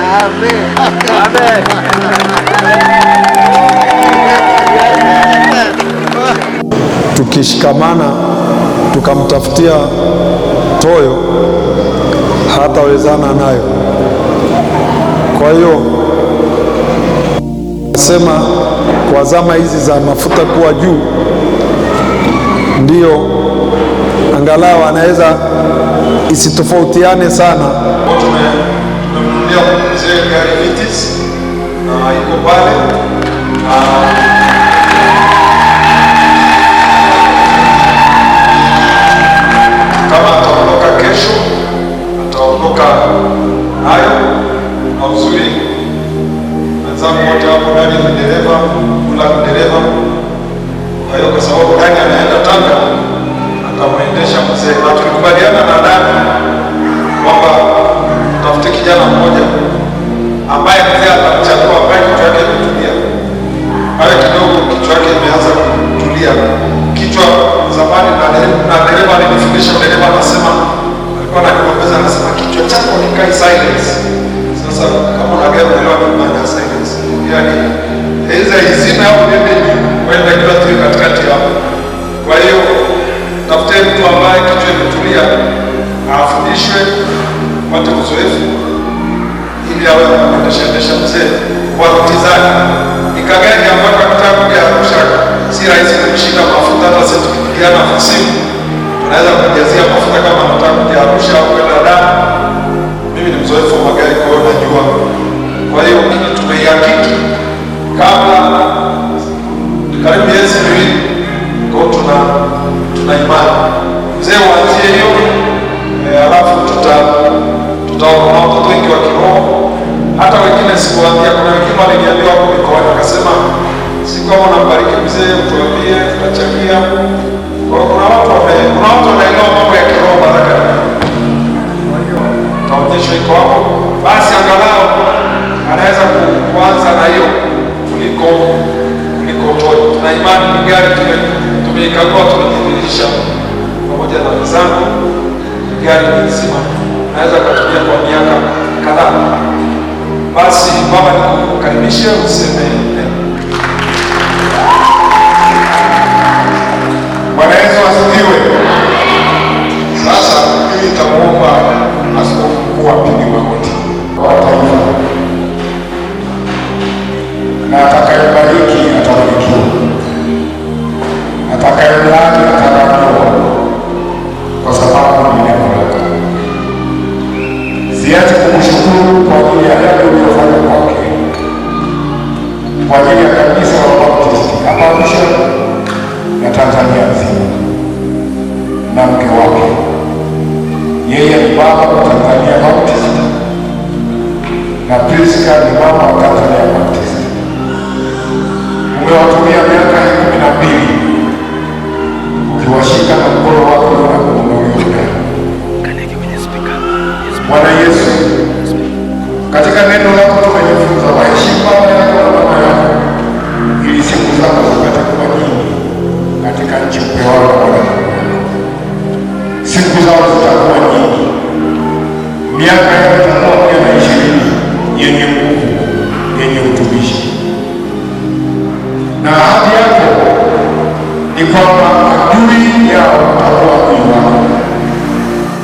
Amen. Amen. Tukishikamana tukamtafutia toyo hatawezana nayo. Kwa hiyo nasema kwa zama hizi za mafuta kuwa juu, ndiyo angalau anaweza isitofautiane sana. Tumemnunulia mzee gari Vitis na iko pale na kama ataondoka kesho ataondoka nayo. Na uzuri wenzangu wote hapo ndani ni dereva, kula dereva. Kwa hiyo kwa sababu ndani anaenda Tanga, atamwendesha mzee, na tulikubaliana na Dani kwamba tutafute kijana mmoja ambaye mzee atamchagua, ambaye kichwa yake imetulia, awe kidogo kichwa yake imeanza kutulia. Kichwa zamani na dereva alinifundisha, dereva anasema, alikuwa ananigombeza, anasema kichwa chako kikai silence. Sasa kama una gari unaelewa nini maana ya silence, yaani iza izime au niende juu, kwenda kila tu katikati hapo. Kwa hiyo tafute mtu ambaye kichwa imetulia, afundishwe, apate uzoefu ili awe anaendesha endesha mzee kwa ruti zake. Ni kagari ambako akitaka kuja Arusha si rahisi kumshika mafuta. Hata sisi tukipigiana simu tunaweza kujazia mafuta kama anataka kuja Arusha au kwenda Dar. Mimi ni mzoefu wa magari, kwa hiyo najua. Kwa hiyo kitu tumeihakiki kabla karibu miezi miwili, kwa hiyo tuna imani mzee uanzie hiyo alafu tutaona watoto wengi wa kiroho hata wengine sikuambia. Kuna wengine waliniambia wako mikoani, wakasema si kama unambariki mzee, utuambie tutachangia. Kwa hiyo kuna watu wanaelewa mambo ya kiroho, baraka ni nini. Kwa hiyo taonyesho iko hapo, basi angalau anaweza kuanza na hiyo kuliko toyo. Tuna imani ni gari tumeikagua, tumejidhihirisha pamoja na wenzangu, ni gari ni nzima, naweza kutumia kwa miaka kadhaa. Basi baba, nikukaribishe useme neno. Bwana Yesu asifiwe. Sasa mimi nitamuomba askofu mkuu apige magoti wa taifa, na atakayebariki atabarikiwa, atakayemlaani atalaaniwa, kwa sababu ni neno lako. Siache kumshukuru kwa ajili ya yale uliyofanya kwake, kwa ajili ya kanisa la Baptisti hapa Arusha na Tanzania nzima na mke wake. Yeye ni baba wa Tanzania Baptist na Priska ni mama wa Tanzania Baptist. Umewatumia miaka hii 12 ukiwashika na mkono wako na kuunulia. Bwana Yesu, katika neno lako tumejifunza waheshimu baba yako na mama yako ili siku zako zipate kuwa nyingi katika nchi upewayo na Bwana Mungu wako. Siku zao zitakuwa nyingi, miaka yao itakuwa 120 yenye nguvu, yenye utumishi. Na ahadi yako ni kwamba adui yao atakuwa adui wako,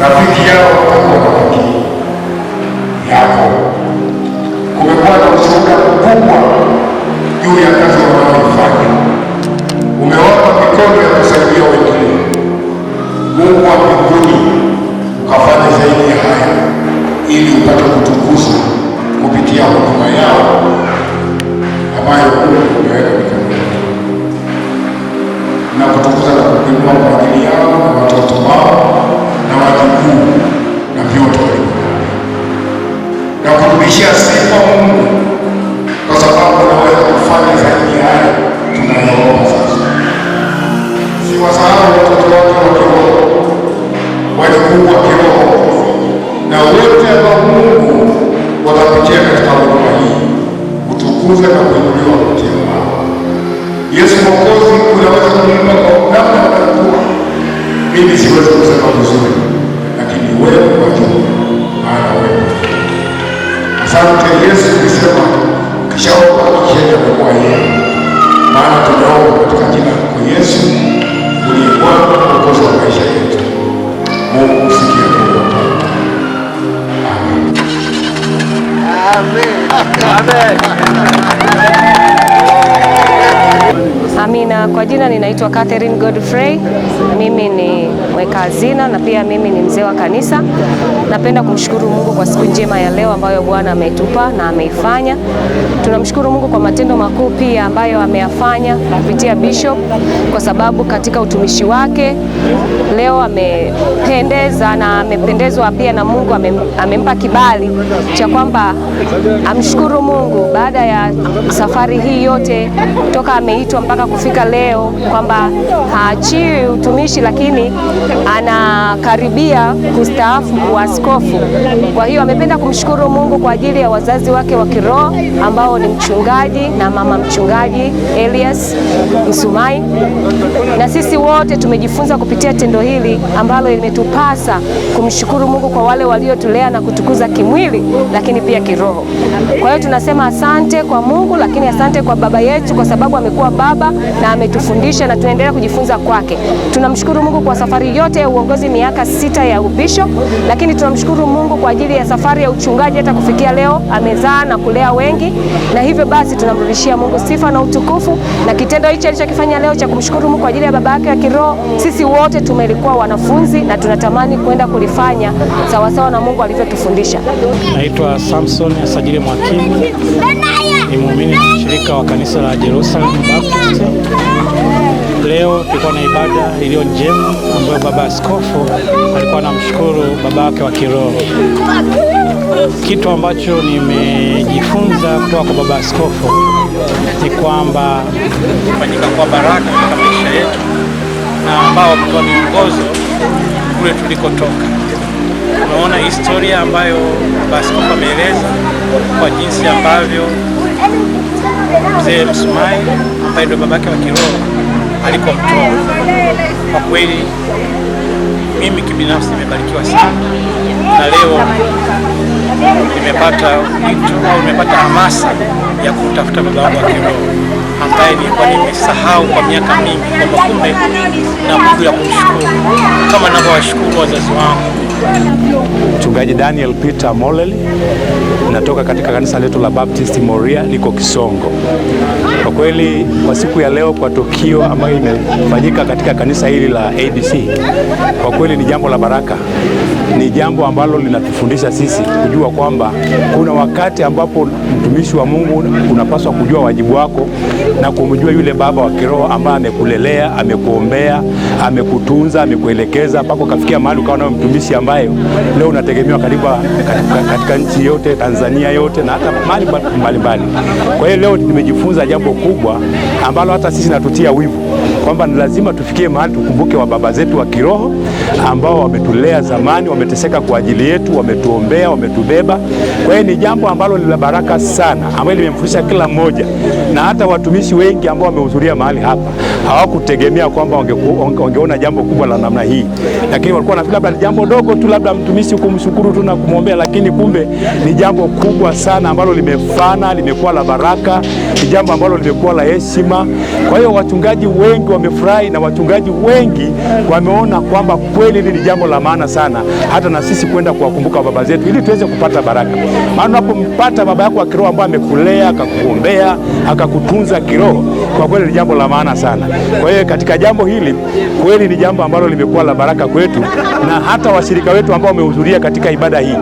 rafiki yao atakuwa rafiki yako. Kumekuwa na ushuhuda mkubwa juu ya kazi wanayoifanya. Umewapa mikono ya kusaidia wengine. Mungu wa mbinguni ukafanya zaidi ya haya, ili upate kutukuzwa kupitia huduma yao ambayo Mungu umeweka mikononi mwao, na kutukuza na kukuinua kwa ajili yao na watoto wao na wajukuu na vyote walivyo navyo, na kurudishia sifa Mungu, kwa sababu unaweza kufanya zaidi ya haya tunayoomba sasa. Siwasahau watoto wake wa kiroho, wajukuu wa kiroho na wote ambao Mungu watapitia katika huduma hii, utukuze na kuinuliwa kupitia wao. Yesu Mwokozi, unaweza kumpa kwa namna unayokuwa. Mimi siwezi kusema vizuri, lakini wewe wajua, maana wewe. Asante. Yesu ulisema ukishaomba hakikisheni amekuwa yeye. Maana tumeomba katika jina lako Yesu uliye Bwana na Mwokozi wa maisha yetu. Mungu, sikia kuomba kwetu. Amen. Amen. Amina. Kwa jina ninaitwa Catherine Godfrey. Mimi ni mweka hazina na pia mimi ni mzee wa kanisa. Napenda kumshukuru Mungu kwa siku njema ya leo ambayo Bwana ametupa na ameifanya. Tunamshukuru Mungu kwa matendo makuu pia ambayo ameyafanya kupitia Bishop, kwa sababu katika utumishi wake leo amependeza na amependezwa pia na Mungu, amempa kibali cha kwamba amshukuru Mungu baada ya safari hii yote toka ameitwa mpaka kufika leo, kwamba haachiwi utumishi lakini anakaribia kustaafu uaskofu. Kwa hiyo amependa kumshukuru Mungu kwa ajili ya wazazi wake wa kiroho ambao ni mchungaji na mama mchungaji Elias Msumai, na sisi wote tumejifunza kupitia tendo hili ambalo limetupasa kumshukuru Mungu kwa wale waliotulea na kutukuza kimwili lakini pia kiroho. Kwa hiyo tunasema asante kwa Mungu, lakini asante kwa baba yetu kwa sababu amekuwa baba na ametufundisha na tunaendelea kujifunza kwake. Tunamshukuru Mungu kwa safari yote ya uongozi miaka 6 ya ubisho, lakini tunamshukuru Mungu kwa ajili ya safari ya uchungaji hata kufikia leo amezaa na kulea wengi, na hivyo basi tunamrudishia Mungu sifa na utukufu. Na kitendo hicho alichokifanya leo cha kumshukuru Mungu kwa ajili ya baba yake wa kiroho, sisi wote tumelikuwa wanafunzi na tunatamani kwenda kulifanya sawasawa na Mungu alivyotufundisha. Naitwa Samson Asajili Mwakimu, ni muumini na mshirika wa kanisa la Jerusalem Baptist. Leo tulikuwa na ibada iliyo njema ambayo baba askofu alikuwa anamshukuru baba yake wa kiroho. Kitu ambacho nimejifunza kutoka kwa baba askofu ni kwamba kufanyika kwa baraka katika maisha yetu na ambao wametoa miongozo kule tulikotoka. Tunaona historia ambayo baba askofu ameeleza kwa jinsi ambavyo mzee Msumai ambaye ndio babake wa kiroho alikomtoa. Kwa kweli mimi kibinafsi nimebarikiwa sana, na leo nimepata wito au nimepata hamasa ya kumtafuta baba wangu wa kiroho ambaye nilikuwa nimesahau kwa miaka mingi, kwamba kumbe na Mungu ya kumshukuru kama ninavyowashukuru wazazi wangu. Mchungaji Daniel Peter Molel, natoka katika kanisa letu la Baptist Moria liko Kisongo. Kwa kweli kwa siku ya leo, kwa tukio ambayo imefanyika katika kanisa hili la ABC, kwa kweli ni jambo la baraka, ni jambo ambalo linatufundisha sisi kujua kwamba kuna wakati ambapo mtumishi wa Mungu unapaswa kujua wajibu wako na kumjua yule baba wa kiroho ambaye amekulelea, amekuombea, amekutunza, amekuelekeza mpaka ukafikia mahali ukawa nawe mtumishi ambaye leo unategemewa karibu katika nchi yote, Tanzania yote na hata mahali mbalimbali. Kwa hiyo leo nimejifunza jambo kubwa ambalo hata sisi natutia wivu kwamba ni lazima tufikie mahali tukumbuke wa baba zetu wa kiroho ambao wametulea zamani, wameteseka kwa ajili yetu, wametuombea, wametubeba. Kwa hiyo ni jambo ambalo ni la baraka sana, ambalo limemfundisha kila mmoja, na hata watumishi wengi ambao wamehudhuria mahali hapa hawakutegemea kwamba wangeona jambo kubwa la namna hii, lakini walikuwa wanafikiri labda ni jambo dogo tu, labda mtumishi kumshukuru tu na kumwombea, lakini kumbe ni jambo kubwa sana ambalo limefana, limekuwa la baraka, ni jambo ambalo limekuwa la heshima. Kwa hiyo wachungaji wengi wamefurahi na wachungaji wengi wameona kwamba kweli hili ni jambo la maana sana, hata na sisi kwenda kuwakumbuka baba zetu ili tuweze kupata baraka. Maana unapompata baba yako wa kiroho ambaye amekulea, akakuombea, akakutunza kiroho, kwa kweli ni jambo la maana sana. Kwa hiyo katika jambo hili kweli ni jambo ambalo limekuwa la baraka kwetu, na hata washirika wetu ambao wamehudhuria katika ibada hii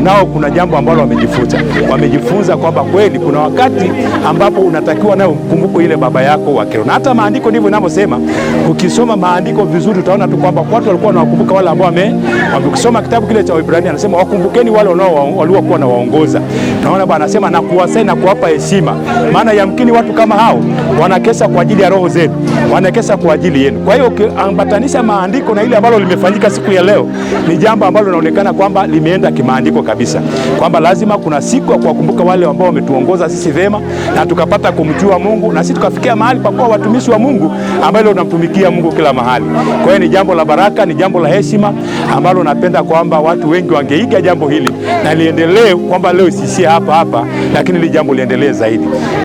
nao kuna jambo ambalo wamejifunza. Wamejifunza kwamba kweli kuna wakati ambapo unatakiwa nayo mkumbuke ile baba yako wa kiroho, na hata maandiko ndivyo inavyosema. Ukisoma maandiko vizuri utaona tu kwamba watu walikuwa wanawakumbuka wale ambao ukisoma kitabu kile cha Waebrania anasema wakumbukeni wale waliokuwa wanawaongoza. Naona Bwana anasema na kuwasai na kuwapa heshima, maana yamkini watu kama hao wanakesha kwa ajili ya roho zenu, wanakesha kwa ajili yenu. Kwa hiyo ukiambatanisha maandiko na ile ambalo limefanyika siku ya leo, ni jambo ambalo linaonekana kwamba limeenda kimaandiko kabisa, kwamba lazima kuna siku ya kuwakumbuka wale ambao wametuongoza sisi vema na tukapata kumjua Mungu na sisi tukafikia mahali pa kuwa watumishi wa Mungu ambalo tunamtumikia Mungu kila mahali. Kwa hiyo ni jambo la baraka, ni jambo la heshima ambalo napenda kwamba watu wengi wangeiga jambo hili na liendelee, kwamba leo isiishie hapa hapa, lakini hili jambo liendelee zaidi.